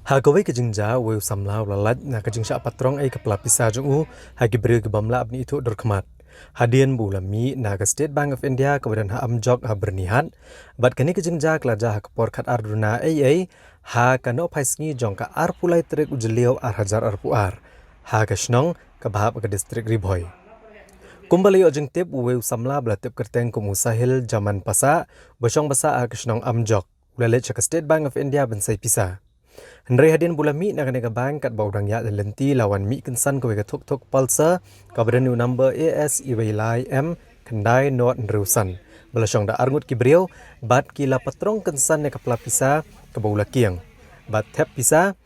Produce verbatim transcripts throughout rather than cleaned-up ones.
Ha kawei ka jingjia, uwei u samla u la lait na ka jingshah patrong ïa ka pla pisa jong u ha ki briew ki bym lah ban ithuh dur khmat. Hadien ba u la mih na ka State Bank of India kaba don ha Amjok ha Byrnihat, bad kane ka jingjia ka la jia ha ka por khatar duna eiei, ha ka nohphai sngi jong ka arphew lai tarik u Jylliew ar hajar arphew ar, ha ka shnong kaba hap ka distrik Ri Bhoi. Kumba la ïoh jingtip, uwei u samla ba la tip kyrteng kum u Sahil Jaman Passah, ba shong ba sah ha ka shnong Amjok, u la leit sha ka State Bank of India ban sei pisa. Hynrei hadien ba u la mih na kane ka bank, katba u dang ïaid lynti, la wan mih kynsan kawei ka thuk thuk Pulsar kaba don ïa u number A S iwei lai M khyndai nod hynriew san, ba la shong da arngut ki briew, bad ki la patrong kynsan ïa ka pla pisa kaba u la kieng, bad thep pisa,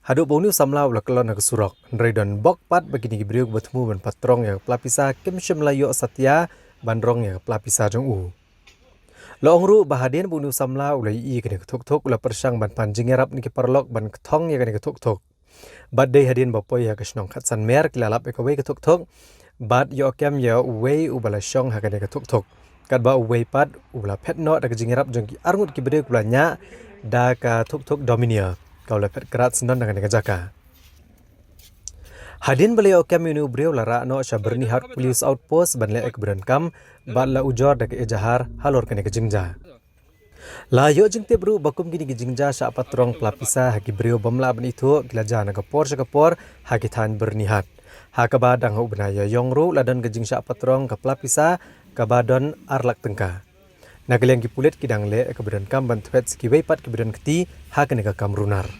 haduh ba une u samla u la kyllon ha ka surok. Hynrei don bok pat ba kine ki briew kiba thmu ban patrong ïa ka pla pisa kim shym la ïoh satia ban rong ïa ka pla pisa jong u. La ong ruh ba hadien ba une u samla u la ïohi ïa kane ka thuk thuk, u la pyrshang ban pan jingïarap na ki paralok ban kthong ïa kane ka thuk thuk. Bad dei hadien ba poi ha ka shnong Khatsanmer ki la lap ïa kawei ka thuk thuk, bad ïoh kem ïa uwei uba la shong ha kane ka thuk thuk. Katba uwei pat u la phet noh da ka jingïarap jong ki arngut ki briew kiba la ñiah da ka thuk thuk Dominar, kaba la phet krat syndon na kane ka jaka. Hadien ba la ïoh kem ïa une u briew, la rah noh sha Byrnihat Police Outpost ban leh ïa kaba donkam, bad la ujor da ka ejahar halor kane ka jingjia. La ïoh jingtip ruh ba kum kine ki jingjia shah patrong pla pisa ha ki briew bym lah ban ithuh ki la jia na ka por sha ka por ha ki thaiñ Byrnihat, ha kaba dang ha u bnai Ïaïong ruh la don ka jingshah patrong ka pla pisa kaba don ar lak tyngka. Na ka liang ki pulit ki dang leh ïa kaba donkam ban thwet sha kiwei pat kiba don kti ha kane ka kam runar.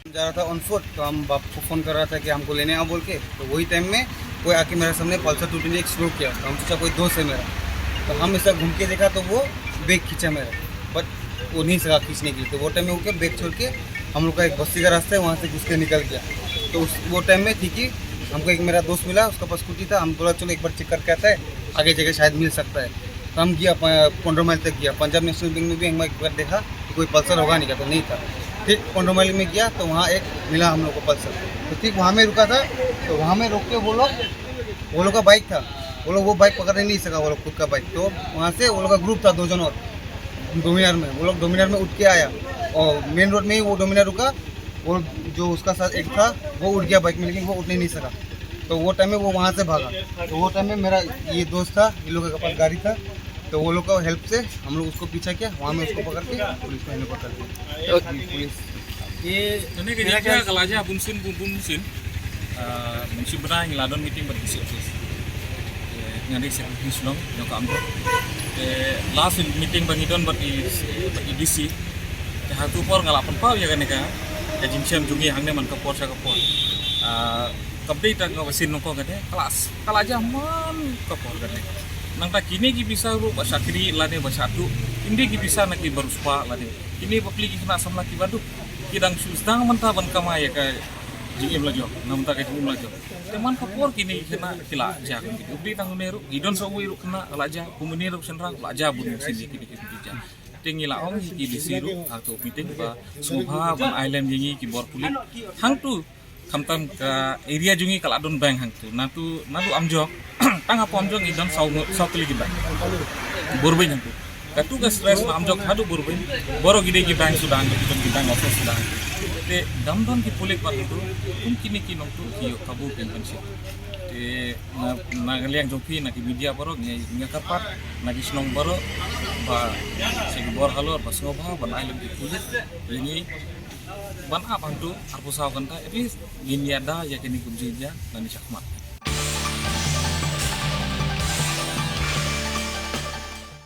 जा रहा था ऑन फुट, तो हम बाप को फ़ोन कर रहा था कि हमको लेने आओ बोल के। तो वही टाइम में कोई आके मेरे सामने पल्सर टू ट्वेंटी एक्स स्लो किया, तो हम सोचा कोई दोस्त है मेरा। तो हम ऐसा घूम के देखा तो वो बैग खींचा मेरा, बट वो नहीं सका खींचने के लिए। तो वो टाइम में वो क्या, बैग छोड़ के हम लोग का एक बस्ती का रास्ता है, वहाँ से घुस के निकल गया। तो उस वो टाइम में थी कि हमको एक मेरा दोस्त मिला, उसका पास स्कूटी था। हम बोला चलो एक बार चेक करके आता है, आगे जगह शायद मिल सकता है। तो हम गया, पंद्रह माइल तक गया। पंजाब नेशनल बैंक में भी हम एक बार देखा कि कोई पल्सर होगा नहीं क्या, तो नहीं था। ठीक पंद्रह माइल में गया तो वहाँ एक मिला हम लोग को पल्सर। तो ठीक वहाँ में रुका था। तो वहाँ में रोक के वो लोग, वो लोग का बाइक था, वो लोग वो बाइक पकड़ने नहीं सका, वो लोग खुद का बाइक। तो वहाँ से वो लोग का ग्रुप था दो जन और डोमिनार में, वो लोग डोमिनार में उठ के आया और मेन रोड में ही वो डोमिनार रुका। वो जो उसका साथ एक था, वो उठ गया बाइक में, लेकिन वो उठ नहीं सका। तो वो टाइम में वो वहाँ से भागा। तो वो टाइम में मेरा ये दोस्त था, इन लोगों के पास गाड़ी था, तो वो लोग का हेल्प से हम लोग उसको पीछा किया, वहाँ में उसको पकड़ के पुलिस को हैंड ओवर कर दिया। पुलिस Ini ka jingja ka la jia bun sien bun bun sien. Bun sien bnai ngi la don meeting bad D C office. Nga dei secretary shnong jong ka Amjok. Te last meeting ba ngi don bad i bad i D C. Te ha tu por nga la pynpaw ïa kane ka ka jingshem jong ngi hangne man ka por sha ka por. Ka bdei ta nga ba sien nongkong kane ka la ka la jia man ka por kane. Nangta kine ki pisa ruh ba shakri lane ba shatu, kine ki pisa na ki ba riewspah lane. Kine ba pli ki khynnah samla ki ba duk, ki dang shu sdang mynta ban kamai ïa ka jingim la jong, na mynta ka jingim la jong. Te man ka por kine ki khynnah ki la jia kum kine. U bli tang une ruh, i don sa uwei ruh khynnah la jia, kum une ruh shynrang la jia bun sien ïa kine ki jia. Te ngi la ong ïa ki D C ruh ha tu meeting ba sngewbha ban ai lem ïa ngi ki bor pulit. Hangtu khamtam ka area jong ngi ka la don bank hangtu. Natu natu Amjok tang hapoh Amjok ngi don saw saw tylli ki bank. Burbeiñ hangtu. Katu ka stress na Amjok haduh Burbeiñ. Baroh ki dei ki bank suda hangtu, ki don ki bank office suda hangtu. Te dam don ki pulit ba hangtu. Kum kine ki nongtuh ki ïoh kabu pynpynshit. Te na na ka liang jong phi na ki media baroh ngi ngi kyrpad na ki shnong baroh ba sha ki bor halor ba sngewbha ban ai lem ki pulit ïa ngi ban ap hangtu arphew saw kynta, at least ngin ïada ïa kine ki jingjia na ni shakhmat.